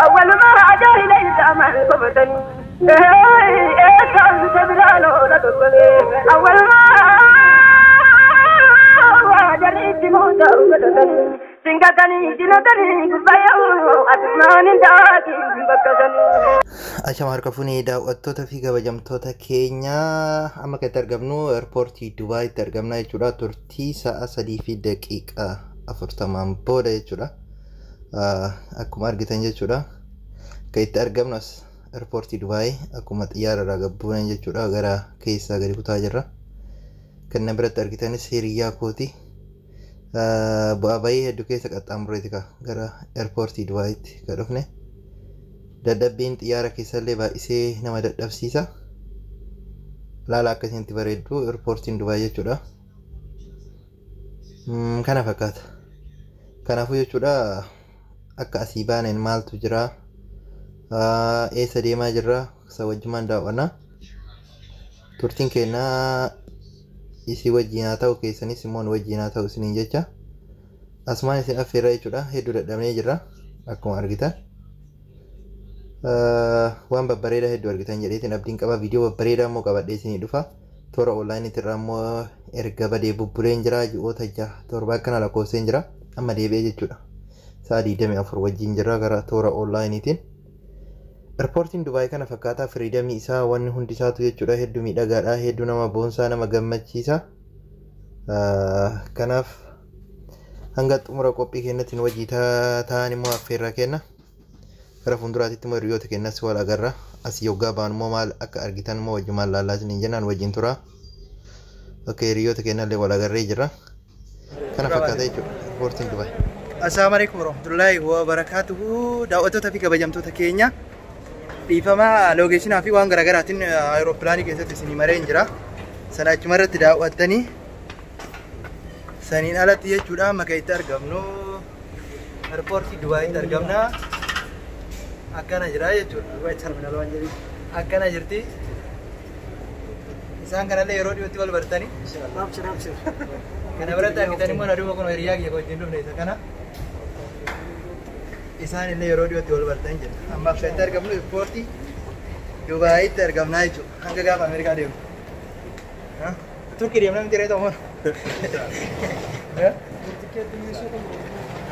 أول ما جاهل زمان صبتني أول ما جريت موت Ashama harka fuunee daawwattoota fi kabajamtoota keenya amma kan itti argamnu eerpoortii Dubaayitti argamna jechuudha. Turtii sa'a 3:40 booda jechuudha. Akkuma argitan jechuudha. Kan itti argamnu as eerpoortii Dubaay akkuma xiyyaara irraa gabbuunan jechuudha. Gara keessaa gadi kutaa jirra. Kan na biratti argitanis hiriyaa kooti. Bu'aa bayii hedduu keessa qaxxaamureeti gara eerpoortii Dubaayitti kan dhufne. Dadhabbiin xiyyaara keessallee baay'isee nama dadhabsiisa. Laala akkasitti bareeddu eerpoortiin Dubaay jechuudha. Kana fakkaata. Kanaafuu jechuudha akka asii baaneen maaltu jira? Eessa deemaa jirra? Isa wajjumaan daawwanna. Turtiin keenyaa isii wajjin haa ta'u keessanis immoo nu wajjin haa ta'u isiniin jecha. Asumaan isin affeerra jechuudha. Hedduu dadhabnee jirra akkuma argitan. Waan babbareedaa hedduu argitan jedheetiin abdiin qaba. Viidiyoo babbareedaa immoo qabadhee isinii dhufa. Toora onlaayiniitti irraa immoo erga badee bubbuleen jira. Ji'oota 6 7 akkana lakkoofseen jira. Amma deebi'ee jechuudha. Sa'a 24 wajjin jira gara toora onlaayiniitiin. Eerpoortiin Dubaay kana fakkaataa firiidamii isaa wanni hundi isaatu jechuudha. Hedduu miidhagaadha. Hedduu nama boonsaa nama gammachiisa. Kanaaf hanga xumura qophii keenyatti nu wajjii ta'an immoo affeerraa kenna. Gara fuulduraatti immoo hiriyoota keenyas wal agarra. Asii yoggaa ba'an immoo maal akka argitan immoo wajjumaan laallaa isiniin jennaan wajjin tura. Okei, hiriyoota keenyallee wal agarree jirra. Kana fakkaata jechuudha eerpoortiin Dubaay. Assalaamu alaikum warahmatullaahi wabarakaatuhu. Daawwattoota fi kabajamtoota keenya dhiifama lookeeshinaa fi waan garaagaraatiin aerooppilaanii keessatti isinii mareen jira. Sana achuma irratti daawwattanii saniin alatti jechuudha amma kan itti argamnu eerpoortii Dubaayitti argamna. Akkana jira jechuudha. Akkana jirti. Isaan kanallee yeroo dhiyootti wal bartanii. Kana biratti argitan immoo na duuba kun hiriyaa kiyya wajjin dhufne isa kana. Isaan illee yeroo dhiyootti wal bartan jira. Ammaaf kan itti argamnu eerpoortii Dubaayitti argamnaa jechuudha. Hanga gaafa Ameerikaa deemnu. Turkii deemna miti reeta hoon.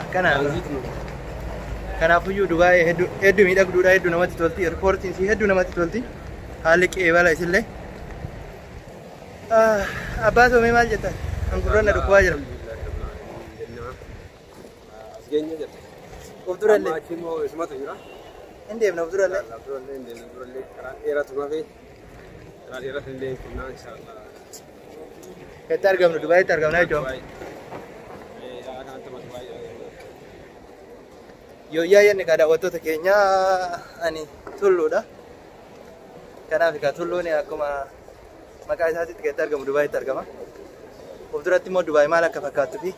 Akkana. Kanaafuyyuu Dubaay hedduu miidhagduudha, hedduu namatti tolti. Eerpoortiin isii hedduu namatti tolti. Haalli qeebala isillee. Abbaa Soomee maal jettan? Hangurroon na dhukkubaa jira. As geenye jirra. Of durallee. Achi immoo isumatu jira. Hin deemna of durallee. Durallee hin deemna durallee karaa dheeraatu mafe karaa dheeraatu illee kunnaa inshaallah. Kan itti argamnu Dubaayitti argamna jechuudha. Yooyyaa jenne kaa daawwattoota keenyaa ani tulluudha. Kanaaf egaa tulluun akkuma maqaa isaatiitti kan itti argamu Dubaayitti argama. Of duratti immoo Dubaay maal akka fakkaattuu fi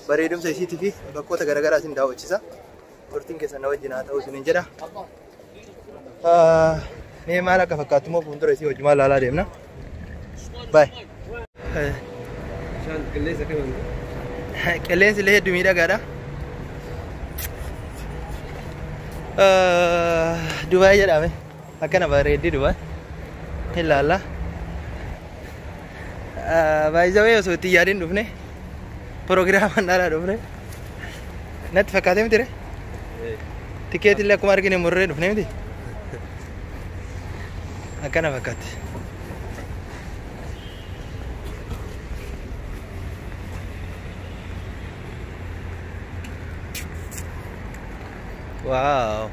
bareedumsa isiitii fi bakkoota garaagaraa isin daawwachiisa. Turtiin keessan na wajjin haa ta'u isiniin jedha. Mee maal akka fakkaattu immoo fuuldura isii wajjumaan ilaalaa deemna. Baay. Qilleensi illee hedduu miidhagaadha. Dubaay jedhame. Akkana bareeddi Dubaay. Hin laalla. Baay'ee osoo itti yaadin dhufne proogiraamaan alaa dhufne natti fakkaatee miti ree? Tikeetii illee akkuma argine murree dhufne miti? Akkana fakkaatti. Waaw.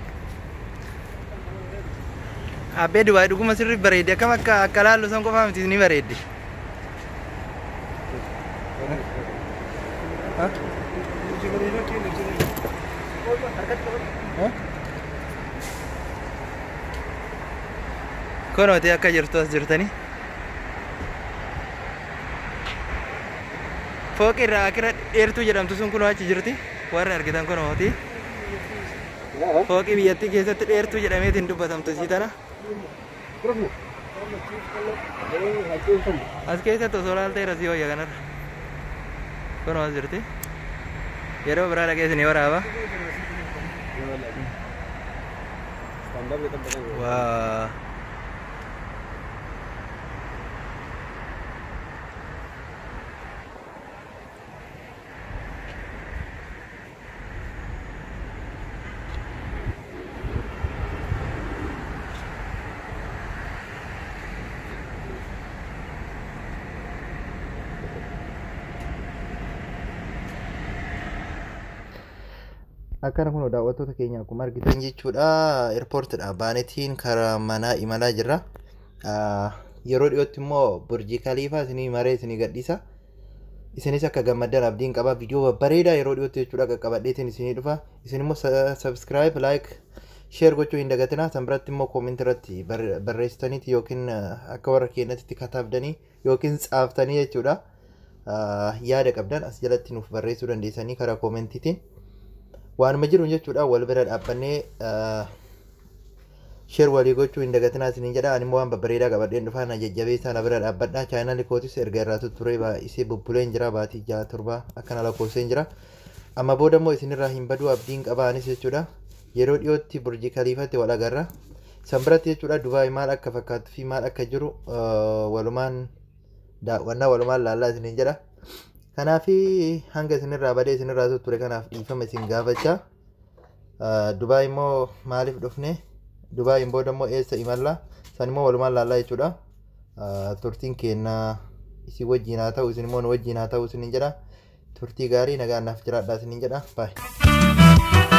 Abbee Dubaay dhuguma sirrii bareeddi. Akkam akka akka laallu san qofaa miti ni bareeddi. Kunooti akka jirtu as jirtanii. Fooqi irraa akira dheertuu jedhamtu sun kunoo achi jirti. Warri argitan kunooti. Fooqi biyyattii keessatti dheertuu jedhameetiin dubbatamtu isii tana. As keessatti osoo laaltee rasii wayya kanarra. Kunoo as jirti. Yeroo biraa dhaqee isinii waraaba. Waa. Akkana kun daawwattoota keenya akkuma argitan jechuudha eerpoortiidha baanetiin karaa manaa imalaa jirra. Yeroo dhiyootti immoo Burji Kaliifaa isinii maree isinii gadhiisa. Isinis akka gammaddan abdiin qaba. Viidiyoo babbareedaa yeroo dhiyootti jechuudha qaqqabadheetiin isinii dhufa. Isin immoo subscribe, like, share gochuu hin dagatinaa. San biratti immoo comment irratti barreessitaniiti yookiin akka warra keenyatti katabdanii yookiin tsaaftanii jechuudha. Yaada qabdan as jalatti nuuf barreessuu dandeessanii karaa koomentiitiin. Waanuma jiru jechuudha wal bira dhaabbannee share walii gochuu hin dagatinaa isiniin jedha. Ani immoo waan babbareedaa qabadheen dhufaa na jajjabeessaa na bira dhaabbadha. Chaayinaalli kootis erga irraa tutturee baay'isee bubbuleen jira baatii 6 7 akkana lakkoofseen jira. Amma booda immoo isinirraa hin baduu abdiin qaba anis jechuudha. Yeroo dhiyootti Burji Kaliifatti wal agarra. San biratti jechuudha Dubaay maal akka fakkaattuu fi maal akka jiru walumaan daawwannaa walumaan laallaa isiniin jedha. Kanaafi hanga isinirraa badee isinirraa tutture kanaaf dhiifama isin gaafachaa. Dubaay immoo maaliif dhufne? Dubaayin booda immoo eessa imalla? San immoo walumaan laallaa jechuudha. Turtiin keenya isin wajjin haa ta'u isin immoo nu wajjin haa ta'u isiniin jedha. Turtii gaarii nagaan naaf jiraadhaa isiniin jedha. Baay'ee.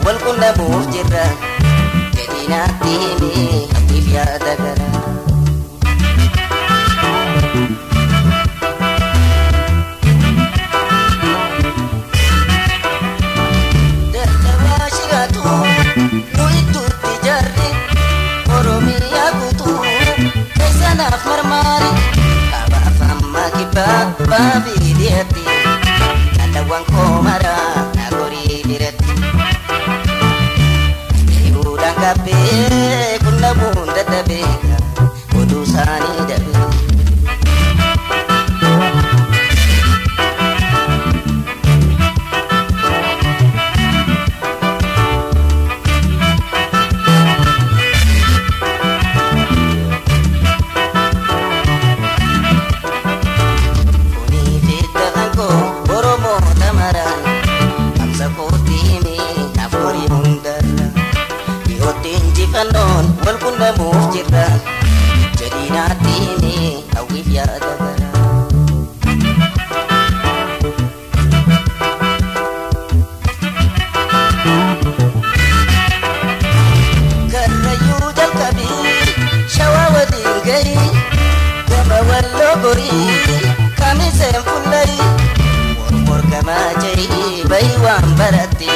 Wal jirra jedhinaatti himee hawwiif yaada gara. Dadhabaa shiraatu nu idduutti jarri Oromiyaa guutuu keessanaaf marmaari kabaaf amma kibbaa baabii dhiyaatti jaalawwan koo maraa na gorii biratti. Kabe kunna bunda dabeka odu sani dabe. Kuni fidda kanko Oromo tamaran kamsa kooti himi nafori hundarra. Injifannoon wal quunnamuuf jirra jedhinaatti himee hawwiif yaada gara. Karrayyuu jalqabii shawaa waliin gahii gama walloo gorii kamiseen fullarii mormor gamaa jedhii bahii waan baratte.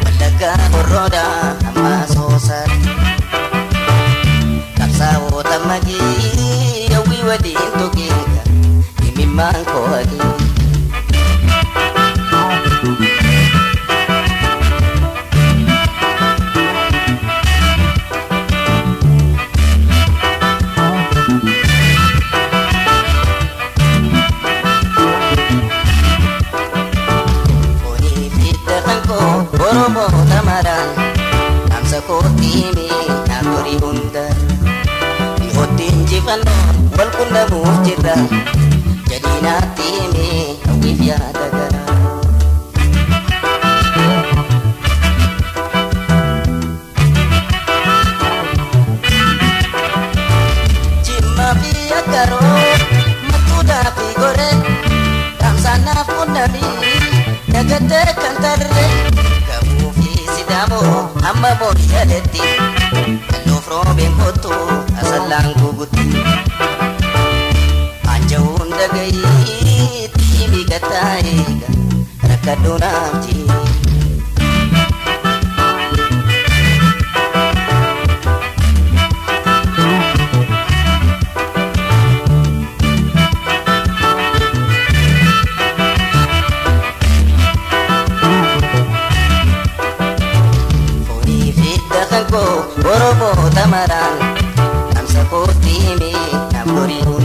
Wallaggaa horroodhaa amma soosaatti. Qabsaa'oota magii hawwii waliin tuqeega himimmaan koo hagee. Oromoo tamaraan dhaamsa kootti himee na gorii hundarra. Dhihootti injifannoon wal quunnamuuf jirra jedhinaatti himee hawwiif yaada gara. Jimmaa fi Akkaroo Mattuudhaa fi Goree dhaamsaan naaf quunnamii nagattee kan tarree. Amma booyyaletti kalloof roobeen kottu asallaan gugutti. Anja'uun dhagayiitti himi Tattaayiga rakkadhu naaf jii. Foonii fi dakan koo Oromoo tamaraan namsa kootti himi naaf gorii.